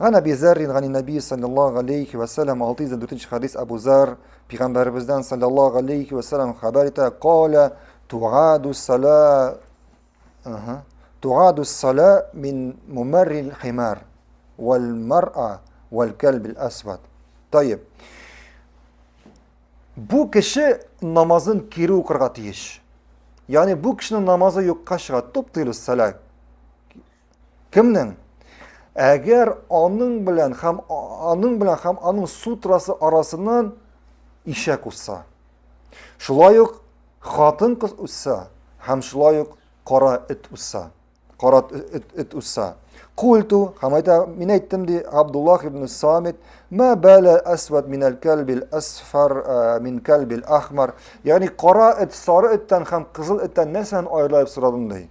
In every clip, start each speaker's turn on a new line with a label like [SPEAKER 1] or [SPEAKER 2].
[SPEAKER 1] Ган Әби Зәррин гани Нәби саллаллаһу алейхи ва саллям 604 хадис Абу Зар пәйгамбәребездән саллаллаһу алейхи ва саллям хәбәр итә, кала туаду сала туаду сала мин мумаррил химар вал мар'a вал калбил асвад. Таиб. Бу кеше намазын кире укырга тиеш. Ягъни бу кешенең намазы юкка чыга. Туптилус сала. Кемнең? Әгәр аның белән һәм аның белән һәм аның сутрасы арасыннан ишәк узса. Шулай ук хатын-кыз узса һәм шулай ук кара эт узса. Кара эт, эт узса. Культу, һәм әйтә, мин әйттем ди Абдуллах ибн Самит, ма бәлә асвад минәл кәлбил асфар э, мин кәлбил ахмар. Ягъни кара эт сары эттән һәм кызыл эттән нәрсәдән аерыла дип сорадым ди.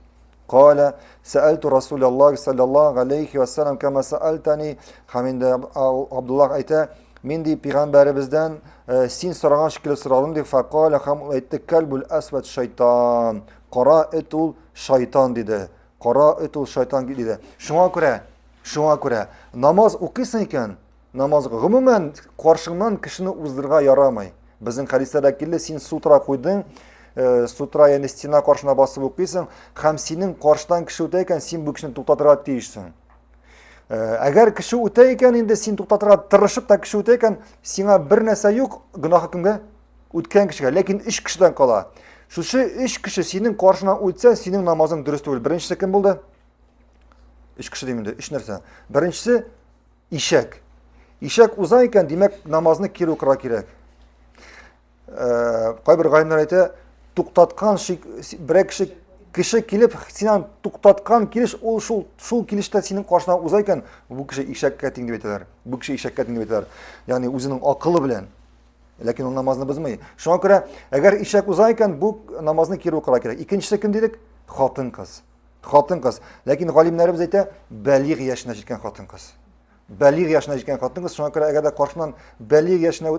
[SPEAKER 1] Каля, сәәлту Расулаллах саллаллаху алейхи ва саллям кама сәәлтани. Һәм инде Абдуллах әйтә, мин ди пәйгамбәребездән э, син сораган шикелле сорадым ди. Факаля һәм ул әйтте, кәлбул асвад шайтан. Кара эт ул шайтан диде. Кара эт ул шайтан диде. Шуңа күрә, шуңа күрә намаз укыйсың икән, Намаз гомумән каршыңнан кешене уздырырга ярамый. Безнең хәдисләрдә килде, син сутра куйдың, э, сутра ягъни стена каршына басып укыйсың һәм синең каршыдан кеше үтә икән, син бу кешене туктатырга тиешсең. Э, әгәр кеше үтә икән, инде син туктатырга тырышып та кеше үтә икән, сиңа бер нәрсә юк, гөнаһы кемгә? Үткән кешегә, ләкин өч кешедән кала. Шушы өч кеше синең каршына үтсә, синең намазың дөрес түгел. Беренчесе кем булды? Өч кеше дим инде, өч нәрсә. Беренчесе Ишәк. Ишәк уза икән, димәк, намазны кире укырга кирәк. Э, кайбер галимнәр әйтә, туктаткан шик, берәр кеше кеше килеп, син аны туктаткан килеш, ул шул шул килештә синең каршына уза икән, бу кеше ишәккә тиң дип әйтәләр. Бу кеше ишәккә тиң дип әйтәләр. Ягъни үзенең акылы белән. Ләкин ул намазны бозмый. Шуңа күрә, әгәр ишәк уза икән, бу намазны кире укырга кирәк. Икенчесе кем дидек? Хатын-кыз. Хатын-кыз. Ләкин галимнәребез әйтә, бәлигъ яшенә җиткән хатын-кыз. Бәлигъ яшенә җиткән хатын-кыз, шуңа күрә әгәр дә каршыннан бәлигъ яшенә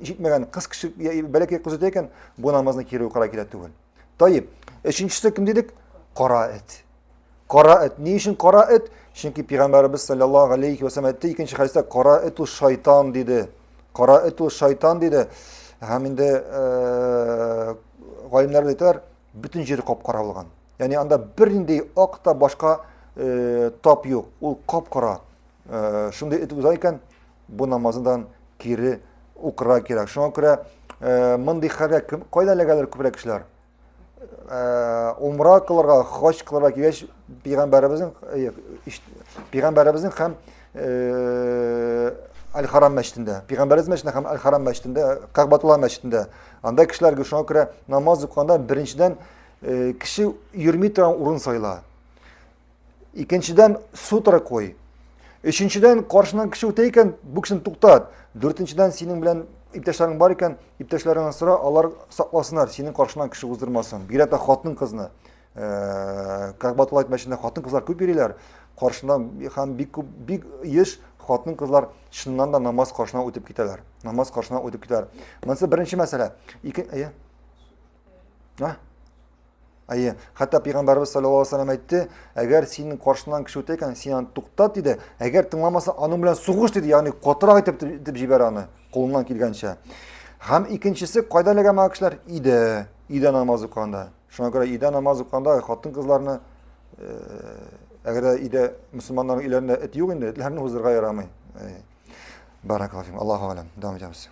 [SPEAKER 1] җитмәгән кыз кеше, бәләкәй кыз үтә икән, бу намазны кире укырга кирәк түгел. Таиб. Өченчесе кем дидек? Кара эт. Кара эт. Ни өчен кара эт? Чөнки пәйгамбәребез саллаллаһу алейхи ва саллям әйтте, икенче хәдистә кара эт ул шайтан диде. Кара эт ул шайтан диде. Һәм инде э, галимнәр әйтәләр, бөтен җире кап-кара булган. Ягъни анда бернинди ак та башка э, тап юк. Ул кап-кара. Э, шундый итеп уза икән, бу намаздан кире укырга кирәк. Шуңа күрә э, мондый хәлгә кем, кайда эләгәләр күбрәк кешеләр? Э, умра кылырга, хаҗ кылырга килгәч, пәйгамбәребезнең э, пәйгамбәребезнең һәм э, Аль-Харам мәчетендә, Пәйгамбәребез мәчетендә һәм Аль-Харам мәчетендә, Кәгъбатулла мәчетендә. Анда кешеләр шуңа күрә намаз укыганда беренчедән э, кеше йөрми торган урын сайла. Икенчедән сутра куй. Өченчедән каршынан кеше үтә икән, бу кешене туктат. Дүртенчедән синең белән иптәшләрең бар икән, иптәшләреңнән сора, алар сакласыннар, синең каршынан кеше уздырмасын. Бигрәк тә хатын-кызны. Э, Кәгъбатулла мәчетендә хатын-кызлар күп йөриләр. Каршынан һәм бик күп, бик еш хатын-кызлар чыннан да намаз каршына үтеп китәләр. Намаз каршына үтеп китәләр. Монысы беренче мәсьәлә. Ике, әйе. А? Әйе, хәтта пәйгамбәрбез саллаллаһу алейһи вәсәлләм әйтте, әгәр синең каршыңнан кеше үтә икән, син аны туктат диде. Әгәр тыңламаса, аның белән сугыш диде, ягъни катырак итеп итеп җибәр аны, кулыңнан килгәнчә. Һәм икенчесе, кайда эләгә моңа кешеләр? Өйдә, өйдә намаз укыганда. Шуңа күрә өйдә намаз укыганда хатын-кызларны әгәр дә өйдә мөселманнарның өйләрендә эт юк инде, этләрне уздырырга ярамый. Баракаллаһу фикум. Аллаһу алям. Дәвам итәбез.